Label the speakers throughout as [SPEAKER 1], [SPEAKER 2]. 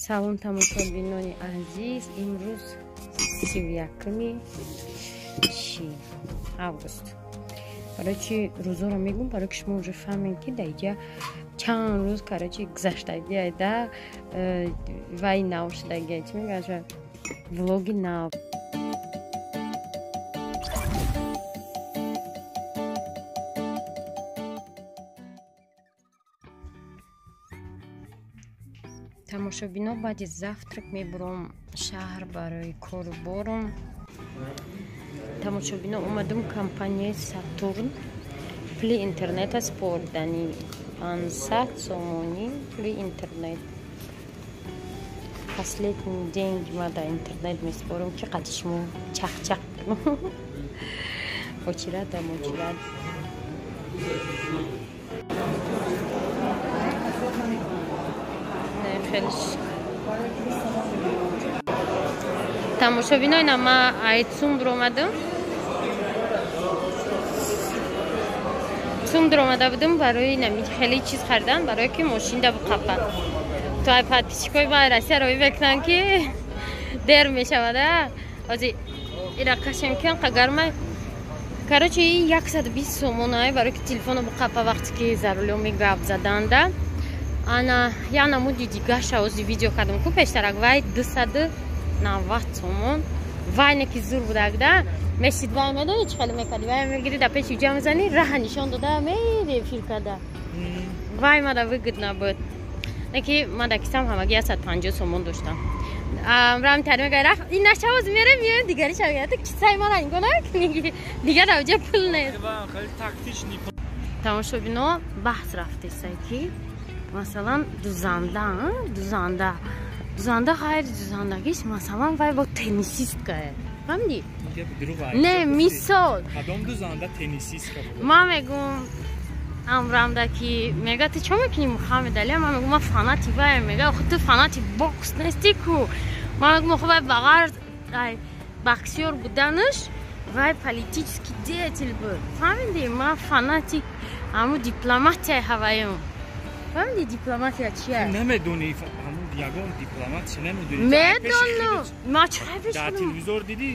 [SPEAKER 1] Салом тамошобинони азиз, имрӯз 31-ми август. Барои чи рӯзоро мегӯм? Барои ки шумо уже фаҳмед, ки дар иҷа чанд рӯз, короче, гузаштагиай да вай нав шудагиай, чӣ мегӯяд, влоги нав. Тамошобино, баъди завтрак мебурам шаҳр барои кору борум. Тамошобино, омадам компанияи Сатурн, пули интернета спордани 500 сомонӣ пули интернет. Последний деньги ма дар интернет меспорам, ки қади шумо чахчах кунам. Очирадам, очирад. Тамошобино, ина ма айцум дуромадам. Цум дуромада будам барои нами хеле чиз харидан, барое ки мошинда буқапа. То ай подписчикои ма Россия роӣ мекунанд, ки дер мешавада. Ҳозир ира кашем, ки анқа гармай. Короче, 120 сомонай, барое ки телефоно буқапа вақте ки за рулёми гап заданда. Ана я намуди дигаша ози видео кардам ку пештарак, вай 290 сомон. Вай не ки зур будагда мешид, вай медони чӣ хеле мекарди, вай мегири да пеши ҷа мезани, раҳа нишон дода мере эфир карда. Вай мада выгодно буд, не ки мада кисам ҳамаги 150 сомон доштам. Рам тари мега рафт ин нашавоз мерем миёем дигари шава, кисаи мара нигоҳ накунӣ, дигар авҷа пул нест. Тамошобино, баҳс рафтесай ки масалан дузанда ғайри дузандагиш, масалан, вай бо теннисистка, фаҳмидӣ? Не, мисол ман мегӯм амрамда ки мега ту чо мекунӣ Мухаммед Али? Ман мегӯм ман фанати вай. Мега охи ту фанати бокс нестӣ ку? Ман мегӯм охи вай ба ғарз боксёр буданаш, вай политический деятель буд, фаҳмидӣ? Ман фанати ҳамун дипломатияи ҳаваём. Фаҳмидӣ дипломатия чия?
[SPEAKER 2] Намедонӣ, ҳамун ягон дипломат чи намедонӣ?
[SPEAKER 1] Медонам. Ма чӣ пеш
[SPEAKER 2] Дар телевизор дидӣ?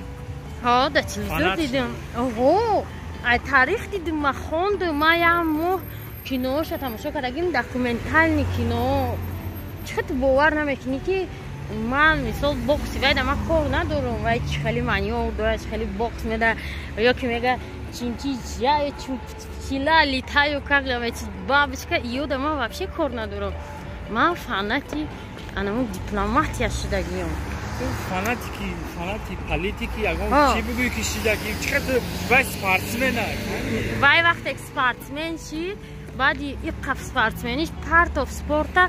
[SPEAKER 1] Ҳо, дар телевизор дидам. Оҳо, ай таърих дидам, ма хондам, ма як моҳ киноша тамошо кардагим, документальный кино. Чӣ ту бовар намекунӣ, ки ман мисол бокси вайда ман кор надорам, вай чӣ хеле манёвр дорад, чӣ хеле бокс меда, ё ки мега чинчи я чила летаю как бабочка, иёда ман вообще кор надорам. Ман фанати анамун дипломатия шудагиём.
[SPEAKER 2] Фанатики, фанати политики ягон чӣ бигӯӣ ки шидагӣ? Чӣ вай спортсмена?
[SPEAKER 1] Вай вақте спортсмен шид, баъди иққаф спортсмениш партов спорта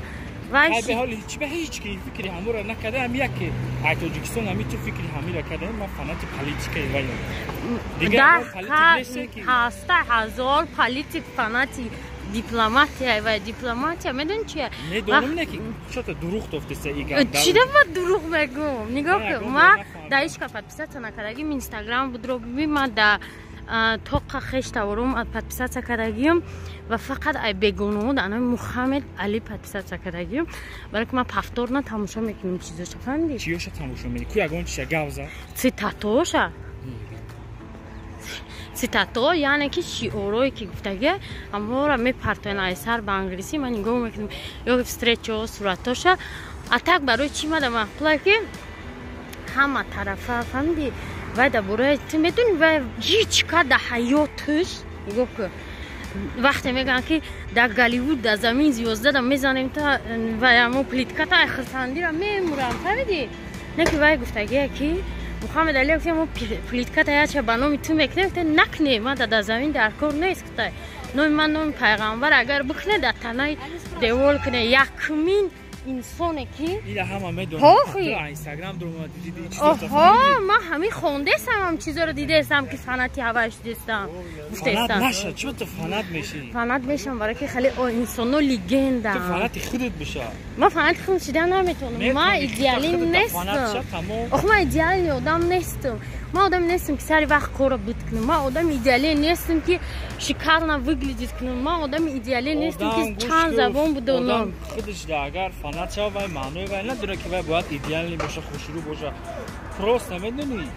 [SPEAKER 1] вай
[SPEAKER 2] ҳоли ҳеч ба ҳеч ки фикри ҳамура накарда, ҳами яке ай Тоҷикистон ҳами ту фикри ҳамира карда, ман фанати политикаи вай.
[SPEAKER 1] Ҳаста ҳазор политик фанати дипломатия ва дипломатия медони чия?
[SPEAKER 2] Медонам, не ки чото дурӯғ тофтеса игап.
[SPEAKER 1] Чида ма дурӯғ мегӯм? Нигоҳ кун, ма дар ҳеч ка подписаться накардагим, Инстаграм будро бибин, ма да тоқа хеш таворум подписаться кардагиам ва фақат ай бегонаҳо дар номи Мухаммед Али подписаться кардагиам, барои ки ман повторно тамошо мекунам чизоша, фаҳмидӣ?
[SPEAKER 2] Чиёша тамошо мекунӣ? Ку ягон чиша гавза?
[SPEAKER 1] Цитатоша. Цитато, яъне ки шиорое ки гуфтагия, ҳамаро мепартоян айсар ба англисӣ, ман нигоҳ мекунам, ё встречао, суратоша. А так барои чӣ мада маъқула, ки ҳама тарафа, фаҳмидӣ? Вай дар бораи ту медонӣ, вай ҳеҷ ка дар ҳаёташ, нигоҳ кун, вақте мегӯянд ки дар Голливуд дар замин звёздада мезанем, та вай ҳамо плитката ай хирсандира мемурам, фаҳмидӣ? Не ки вай гуфтагия ки Мухаммед Али гуфта мо плитката яча ба номи ту мекунем, гуфта накне, ман дар замин дар кор нест, гуфта номи ман номи пайғамбар, агар бикуне дар танаи девол куне. Якумин инсоне ки
[SPEAKER 2] ила ҳама медонад. Инстаграм
[SPEAKER 1] Оҳо, ман ҳамин хондесам, ҳам чизоро дидесам, ки фанати ҳавай шудестам, гуфтестам.
[SPEAKER 2] Наша, чӣ ту фанат мешӣ?
[SPEAKER 1] Фанат мешам, барои ки хеле инсоно легенда.
[SPEAKER 2] Ту фанати худат биша.
[SPEAKER 1] Ман фанати худ шида наметавонам, ман идеалӣ нестам. Ох, ман идеални одам нестам. Ман одаме нестам, ки сари вақт корро буд кунам. Ман одами идеале нестам, ки шикарно выглядит кунам. Ман одами идеале нестам, ки чанд забон будонам.
[SPEAKER 2] Худаш да агар фанат шава, вай маънои вай надорад, ки вай бояд идеални боша, хушрӯ боша. Просто медонӣ,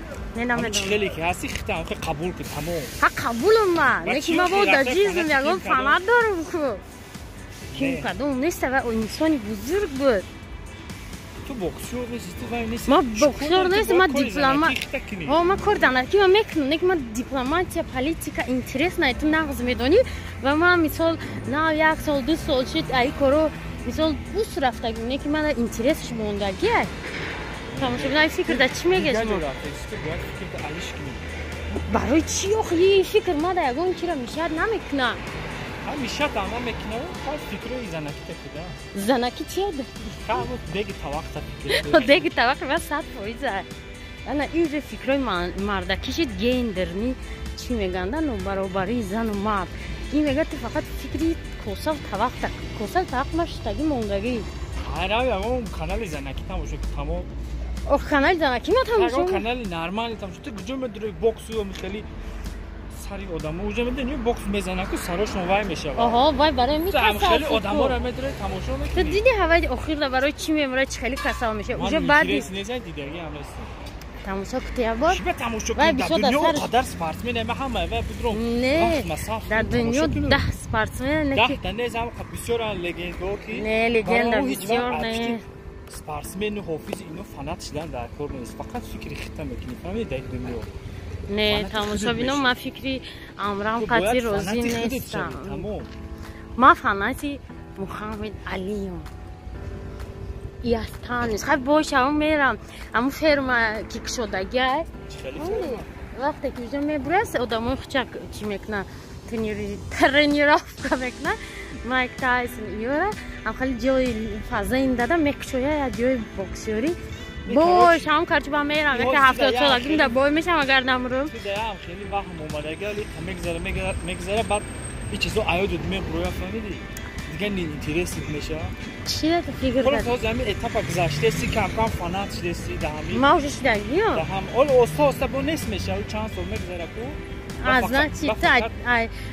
[SPEAKER 2] чӣ хеле ки ҳасти, хита ҳам қабул ки, тамом.
[SPEAKER 1] Ҳа, қабулам ма, лекин ма бо даҷизм ягон фанат дорам ку. Ким кадом неста, вай инсони бузург буд.
[SPEAKER 2] Ту боксёр нести, ту вай нести.
[SPEAKER 1] Ма боксёр нест, ма дипломат. О, ма кор занаки ма мекунам, лекин ма дипломатия, политика интересна, ту нағз медонӣ. Ва ма мисол на як сол, 2 сол шид, ай коро мисол ус рафтагим, лекин мана интересш мондагиай. Тамошобинай, фикр да чӣ мегӯяд? Барои чӣ охи фикр мада ягон чиро мешаҳад намекунам?
[SPEAKER 2] Мешаҳад ама мекунам, фикрои занаки такуда.
[SPEAKER 1] Занаки чия?
[SPEAKER 2] Деги тавақта фикр.
[SPEAKER 1] Деги тавақ ва 100%. Ана инҷо фикрои мардакӣ шид, гендерни чӣ меганда, нобаробарии зану мард. Ин мега, ту фақат фикри косав тавақта, косав тавақ ма шудаги мондагӣ.
[SPEAKER 2] Хайрав, ягон канали занаки тамошо ки, тамом.
[SPEAKER 1] Ох, канали занаки ма тамошо.
[SPEAKER 2] Ягон канали нормали тамошо. Ту куҷо медури боксу хеле сари одамо уже медони, бокс мезанад ку, сарошон вай мешавад.
[SPEAKER 1] Оҳо, вай барои
[SPEAKER 2] микасал. Хеле одаморо медури, тамошо мекунӣ.
[SPEAKER 1] Ту диди ҳаваи охирла барои чӣ мемурад, чӣ хеле касал мешавад? Уже баъди
[SPEAKER 2] дидаги ҳам нест.
[SPEAKER 1] Тамошо кути як бор.
[SPEAKER 2] Чӣ ба тамошо кунӣ? Дар дунё қадар спортсмен ама ҳама вай будром.
[SPEAKER 1] Не, дар дунё 10 спортсмен не.
[SPEAKER 2] 10 та не, ҳам бисёран легендао ки.
[SPEAKER 1] Не, легенда бисёр не.
[SPEAKER 2] Спортсмену ҳофизи ино фанат шудан дар кор нест, фақат фикри хита мекунӣ, фаҳмиди, дар дунё.
[SPEAKER 1] Не, тамошобино, ман фикри амрам қатъи розӣ нестам. Ман фанати Мухаммед Алием ястанис. Хай, бошам, мерам аму ферма ки кушодагиай, вақте ки уҷа мебурас, одамои хучак чӣ мекунанд, тренировка мекунанд. Майк Тайсон иёра ам хеле ҷои фазаин дада мекушоя, я ҷои боксёрӣ. Бош, ҳам карчи ба мерам, яке 70 солагим да бой мешам, агар намрум.
[SPEAKER 2] Хеле ваҳм омадаги, мегзара, мегзара, баъд ин чизо аёдуд мебуроя, фаҳмидӣ, дигар интересит мешава.
[SPEAKER 1] Чӣ фикр?
[SPEAKER 2] Ҳоло ҳозир ҳамин этапа гузаштеси, кам-кам фанат шудеси да ҳамин.
[SPEAKER 1] Ма уже шудагиё.
[SPEAKER 2] Да ҳам ҳоло оста оста бо нест мешава, чанд сол мегзара ку.
[SPEAKER 1] А, значит,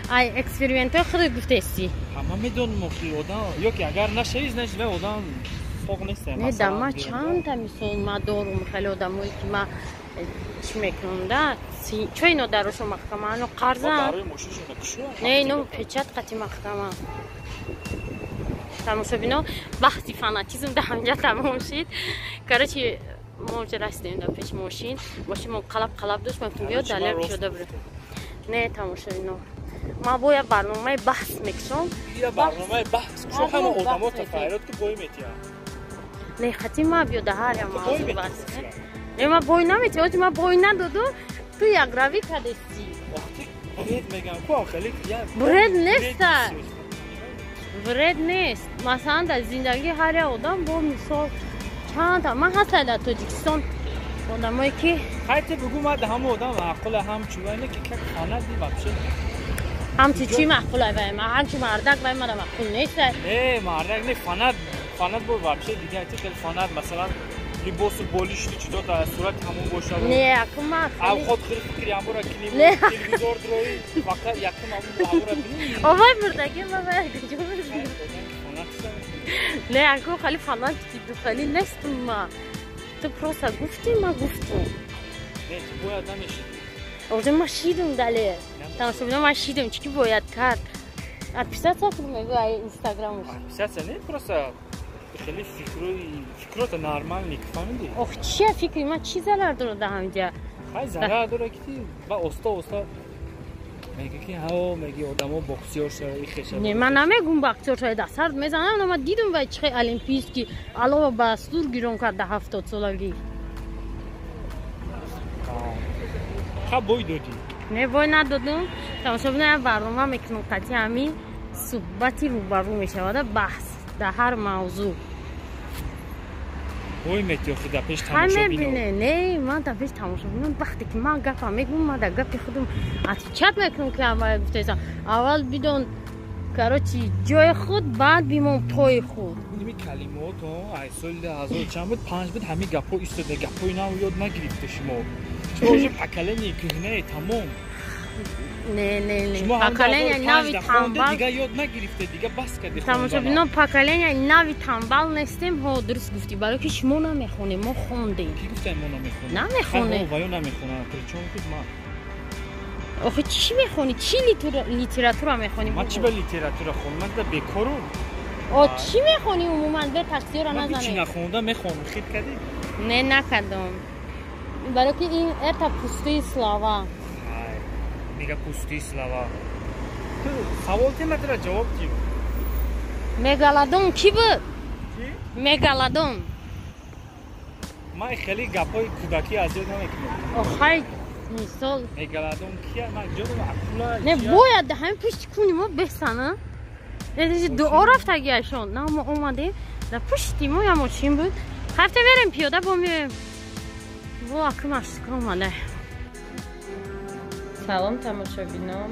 [SPEAKER 1] ай экспериментҳои худат гуфтести.
[SPEAKER 2] Ҳама медонам, охи одам ё ки агар нашавӣ, значит, вай одам соғ нест.
[SPEAKER 1] Не, да ма чандта мисол ма дорум, хеле одамое ки ма чӣ мекунам да, чо ино дарошо маҳкама, ано қарза. Не, ино печат қати маҳкама. Тамошобино, баҳси фанатизм да ҳамҷа тамом шид. Короче, мо уже расидем да пеш мошин. Мошин мо қалаб қалаб дошт, ма гуфтем, биё далер пиёда бирем. Не, тамошобино, ма бояд барномаи баҳс мекушом.
[SPEAKER 2] Барномаи баҳс кушо, ҳама одамо тафайрот ки бой метиҳанд.
[SPEAKER 1] Не, хати ма биё да ҳар як мавзӯъ баҳс. Не, ма бой наметиҳам, оти ма бой надоду, ту якравӣ кардести. Бред неста, вред нест. Масалан, дар зиндагии ҳар як одам бо мисол чандта ман ҳастам дар Тоҷикистон одамое ки
[SPEAKER 2] Хайте, бугу, ма да ҳама одам маъқула, ҳам чувайне ки как фанат ди вообще.
[SPEAKER 1] Ҳамчи чӣ маъқула вай ма? Ҳамчи мардак вай мара маъқул нест.
[SPEAKER 2] Не, мардак не, фанат, фанат бо вообще дига ти хел фанат, масалан, либосу болишти чизо дар сурати ҳамон бошад.
[SPEAKER 1] Не, якум.
[SPEAKER 2] Авқот хири фикри ҳамора кини, телевизор дрои, фақат якум ҳамора бини.
[SPEAKER 1] Овай мурдаги ма вай куҷо? Не, якум хали фанат хали нестум ма. Ту просто гуфтӣ, ма гуфтум.
[SPEAKER 2] Не, ту бояд намешидӣ.
[SPEAKER 1] Уже ма шидум дале. Тамошобино, ма шидум, чӣ ки бояд кард? Отписаться кунам, мегӯ, ай инстаграмуш.
[SPEAKER 2] Отписаться не, просто хеле фикрои фикрота нормальный, фаҳмидӣ?
[SPEAKER 1] Ох, чия фикри ман чӣ зарар дорад дар ҳамҷа?
[SPEAKER 2] Хай, зарар дорад, ки ти ба оста оста меги, ки ҳаво меги, одамо боксёр шава, ихеша.
[SPEAKER 1] Не, ман намегум боксёр шава, дар сар мезанам. Ма дидум вай чихе олимпийский алова ба стур гирон кард дар 70 солагӣ.
[SPEAKER 2] Ха, бой додӣ?
[SPEAKER 1] Не, бой надодум. Тамошобино, як барнома мекунам, қатъи ҳамин суҳбати рӯбарӯ мешавада, баҳс дар ҳар мавзӯъ.
[SPEAKER 2] Бой метиёхи дар пеш тамошобино?
[SPEAKER 1] Не, ман дар пеш тамошобино, вақте ки ман гапа мегӯм, ман дар гапи худам отвечать мекунам, ки ҳамая гуфтаистам. Аввал бидон, короче, ҷои худ, баъд бимон пои худ.
[SPEAKER 2] Ими калимото ай соли ҳазору чанд буд, панҷ буд, ҳамин гапҳо истода, гапҳои нав ёд нагирифта шумо. Шумо уже поколение кӯҳнае, тамом.
[SPEAKER 1] Не, не, не. Поколение нави тамбал.
[SPEAKER 2] Дига ёд нагирифте, дига бас кардӣ.
[SPEAKER 1] Тамошобино, поколение нави тамбал нестем. Ҳо, дуруст гуфтӣ. Барои ки шумо намехонем, мо хондем.
[SPEAKER 2] Ки гуфтем мо намехонем?
[SPEAKER 1] Намехонем.
[SPEAKER 2] Ва ё намехонам. Причём тут ма?
[SPEAKER 1] Охи чӣ мехонӣ? Чӣ литература мехонӣ?
[SPEAKER 2] Ма чӣ ба литература хонам? Ман да бекору.
[SPEAKER 1] О, чӣ мехонӣ умуман? Бе таксиёра назанем.
[SPEAKER 2] Ман чӣ нахонда мехонам. Хит кардӣ?
[SPEAKER 1] Не, накардам. Барои ки ин это пустые слова.
[SPEAKER 2] Мега пустые слова. Ту савол ти матра ҷавоб ди.
[SPEAKER 1] Мегалодон ки буд?
[SPEAKER 2] Ки?
[SPEAKER 1] Мегалодон.
[SPEAKER 2] Ман хеле гапҳои кӯдакӣ аз ёд намекунам.
[SPEAKER 1] Охай, мисол.
[SPEAKER 2] Мегалодон кия? Ман ҷо акула.
[SPEAKER 1] Не, бояд ҳамин пушти куни мо бесана. Не, дуо рафтагиашон. На, мо омадем. Дар пушти мо я мошин буд. Ҳафта мерем пиёда бо меоем. Во акмашка омада. Салом тамошобинон.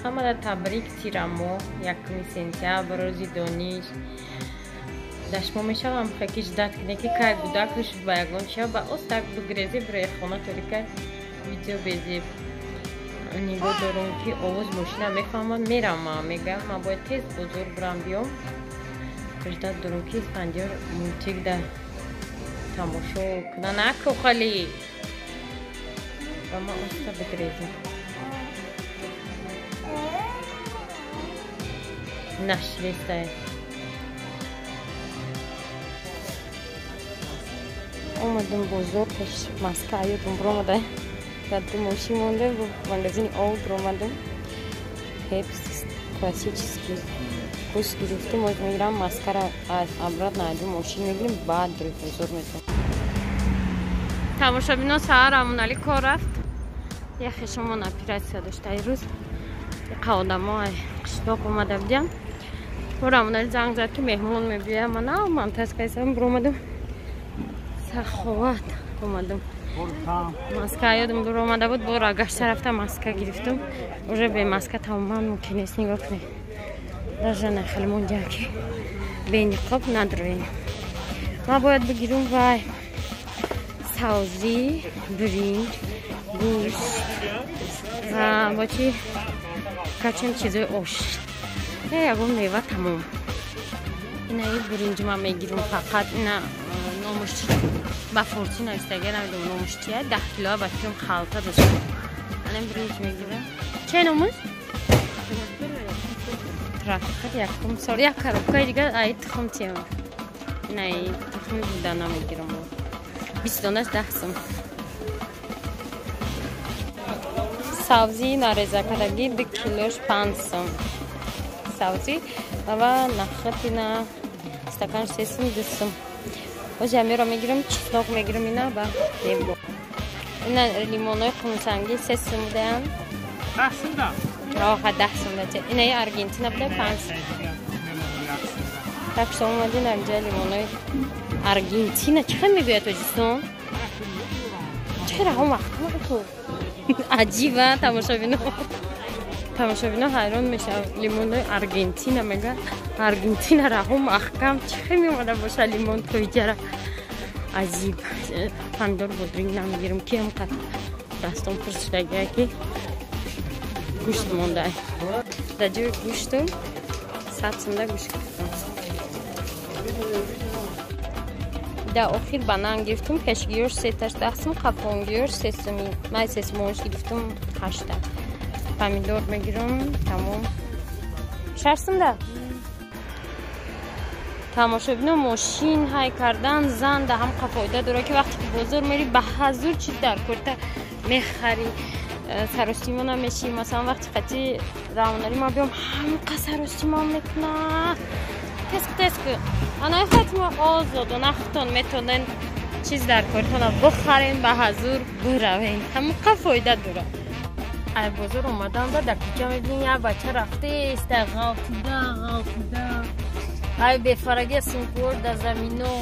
[SPEAKER 1] Ҳамада табрик тирамо, 1 сентябр, рӯзи дониш. Дашмо мешавам, хаки ждат кунем ки кай гудакш ба ягон чия ба остак бигрезе бирӯи хона толика видео безеб. Нигоҳ дорум ки овоз мошина мефаҳмад, мерам, мегӯям ман бояд тез бозор бурам биём. Ждат дорум ки Испандиёр мультик да тамошо куна накухали. Ба ман оста бигрезем. Нашлистай. Омадем бозор пеш маска аёдум буромада. Дар ду мошин монда бо магазини об буромадем. Пепси классический вкус гирифтем. Оз мегирам маскара обратно айду мошин мегирем, баъд рӯи бозор метавонем. Тамошобино, саҳар Амонали кор рафт. Яхе шумон оператсия дошта ирӯз. Яқа одамо қишлоқ омада будям. Амонали занг зад ки меҳмон мебиям. Ман ман таскайсам буромадам. Саховат омадам. Маска ёдам буромада буд, бора гашта рафта маска гирифтам. Уже бе маска тамоман мумкин нест. Нигоҳ кунед. Даже нахел мондиам ки бе ниқоб надроем. Ман бояд бигирам вай савзӣ, биринҷ, гӯшт ва бо чи качем чизои ош. Ягон мева тамом. Инаи биринҷ ман мегирам фақат. Ина номуш ба форсӣ навистага, намедонам номуш чия. 10 килоа ба фикрам халта дошт. Ана биринҷ мегирам. Че номуш? Трафикат якум сор як коробкаи дигар ай тухм тиям. Инаи тухми буда намегирам. 20 донаш 10 сум. Савзӣ нарезакардагӣ 2 килош 5 сум. Савзӣ ва нахатина стакан 3 сум 2 сум. Ози амиро мегирам, чеснок мегирам ина ба лимон. Ина лимонои хунсангӣ 3 сум будаанд.
[SPEAKER 2] 10 сум да?
[SPEAKER 1] Оха, 10 сум да. Инаи Аргентина буда 5 сум. Так что омадин инҷа лимонои Аргентина. Чӣ хел мегӯяд тоҷикистон? Чӣ раҳом вақту? Аҷиба, тамошобино. Тамошобино ҳайрон мешаванд. Лимонои Аргентина мегӯяд. Аргентина раҳом маҳкам. Чӣ хел меомада боша лимон то иҷара? Аҷиб. Помидор бодринг намегирам, ки ҳамқад дастон пур шудагия ки гӯшт монда. Дар ҷои гӯшту 100 сумда гӯшт гирифтам. Дар охир банан гирифтум, пешгиёш сеташ 10 сум, қафонгиёш 3 сум. Ман 3 сумонш гирифтум 8. Помидор мегирам, тамом. 6 сум да? Тамошобино, мошин ҳай кардан зан да ҳам фоида дора ки вақте ки бозор мери ба ҳазур чиз дар курта мехари, саростимо намешӣ. Масалан вақти қати равонари ма биём ҳамқа саростимо мекуна. Теск теск. Анаи Фатима озодона худтон метонен чиз дар коритона бихарен, ба ҳазур биравен. Ҳамқа фоида дора. Ай бозор омадам ба дар кӯча мебинем як бача рафтест, ғалтида ғалтида. Ай бефараги сумкуор дар замино.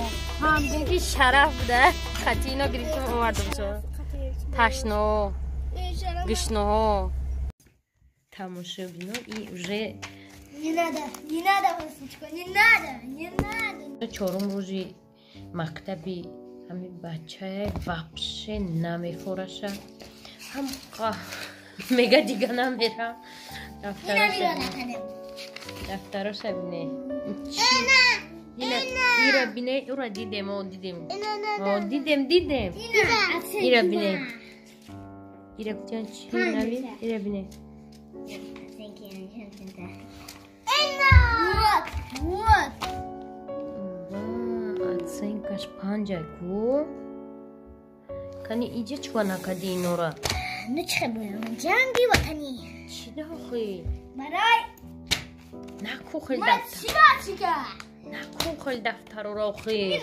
[SPEAKER 1] Ҳамдин ки шараф буда. Хати ино гирифтам овардам шо. Ташно, гушноҳо. Тамошобино и уже
[SPEAKER 3] Не надо, не надо, Васечка, не надо, не надо.
[SPEAKER 1] Чорум рӯзи мактаби ҳамин бачае вообще намефораша. Ҳамқа Мега дига намерам. Дафтароша бине. Ира бине, ура дидем, о дидем. О дидем, дидем. Ира бине. Ира кутян чи нави? Ира бине.
[SPEAKER 3] Вот, вот.
[SPEAKER 1] Оценкаш 5 ку. Кани иҷа чува накади инора?
[SPEAKER 3] Ну чӣ буям? Ҷанги ватанӣ.
[SPEAKER 1] Чӣ дохи?
[SPEAKER 3] Барои
[SPEAKER 1] наку хел дафтар. Наку хел дафтароро охи.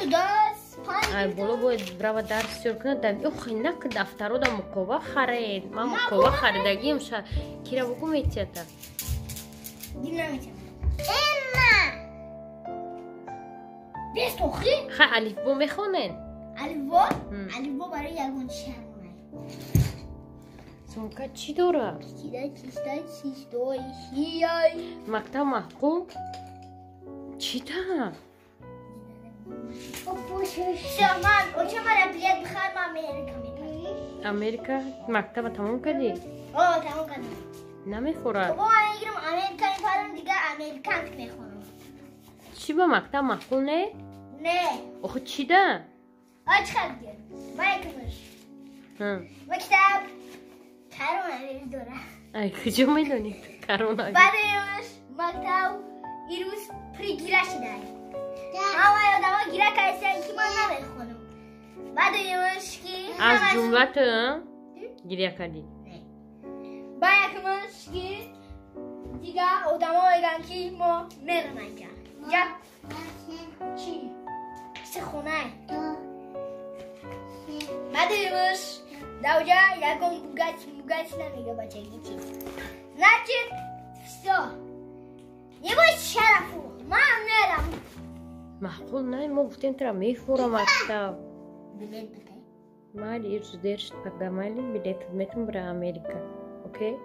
[SPEAKER 1] Ай боло бояд брава дарс сёр кунад. Охи нак дафтаро да муқова харед. Ман муқова харидагиам ша. Кира бугу метията.
[SPEAKER 3] Динамитя. Эна! Бест охи?
[SPEAKER 1] Ха алифбо мехонен?
[SPEAKER 3] Алифбо? Алифбо барои ягон шармай.
[SPEAKER 1] Сумка чӣ дора? Мактаб маҳқул? Чӣ та? Америка? Мактаба тамом кардӣ?
[SPEAKER 3] Тамом кардам.
[SPEAKER 1] Намехӯрад? Чӣ ба мактаб маҳқул не?
[SPEAKER 3] Не.
[SPEAKER 1] Охи чӣ да?
[SPEAKER 3] Мактаб коронавирус дора.
[SPEAKER 1] Ай, куҷо медонӣ коронавирус?
[SPEAKER 3] Баъдаш мактаб ирӯз при гира шидай. Ҳамаи одамо гира карданд ки ман намехонам. Баъдаш ки
[SPEAKER 1] аз ҷумла ту гиря кардӣ?
[SPEAKER 3] Баъдаш ки дига одамо мегӯянд ки мо мерам инҷа. Инҷа чӣ? Чизи хонае. Баъдаш Даужа ягон бугач мугач намега бачаги чи. Значит, всё. Не бойся шарафу. Ман мерам.
[SPEAKER 1] Маҳқул най, мо гуфтем тура мефура мактаб.
[SPEAKER 3] Билет битай.
[SPEAKER 1] Майли ирӯз дер шуд, пага майли билет метун бира Америка. Окей?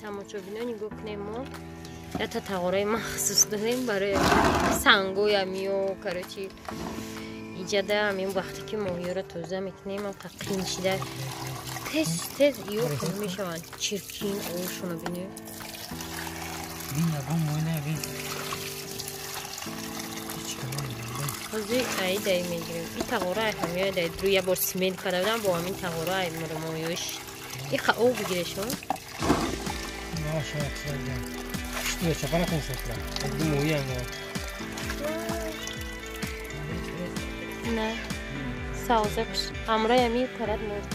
[SPEAKER 1] Тамошобино нигоҳ кунем мо. Ята тағораи махсус дорем барои сангоямиё, короче, иҷада ҳамин вақте ки моҳиёро тоза мекунем, ам қин шида тез тез ё хел мешаванд. Чиркин овшоно бинем. Ҳозир ай дай мегирем. И тағора ай ҳамиё дай рӯ як бор симент карда будам бо ҳамин тағора ай моҳиёш. Иқа об бигирешон. Не, савзакш ҳамроҳи ҳамин карад мурд.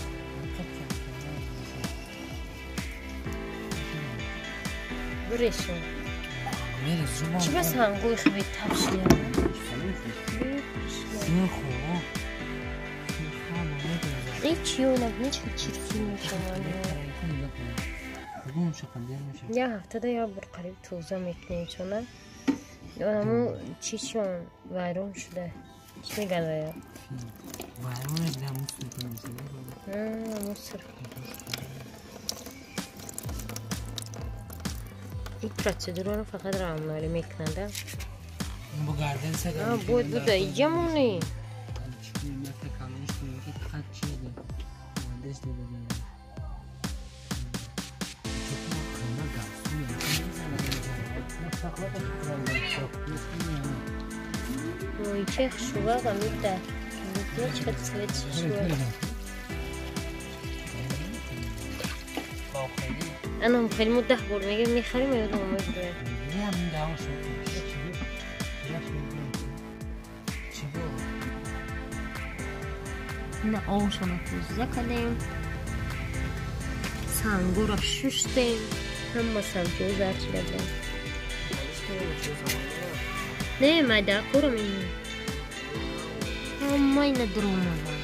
[SPEAKER 1] Бурешон. Чӣ ба сангои хеле тап шуда? Эй чиё набинӣ чӣ чиркин мешаванд. Як ҳафтада як бор қариб тоза мекунем чона. Онамо чишон вайрон шуда. Чӣ мегӯянд вая? Мусор. Ин процедураро фақат равонарӣ мекунада. Бояд буда иҷа монӣ. Моҳичаи хушрӯва ва мида. Чӣ қадр цвети хушрӯва. Анам хеле мо 10 бор мегӯем мехарем, ёдам мебурад. Ина овшона тоза кардем. Сангоро шуштем. Ҳама сабзиҳо зард шуда буданд. Не, майда корам ин. Ҳама ина дуромаданд.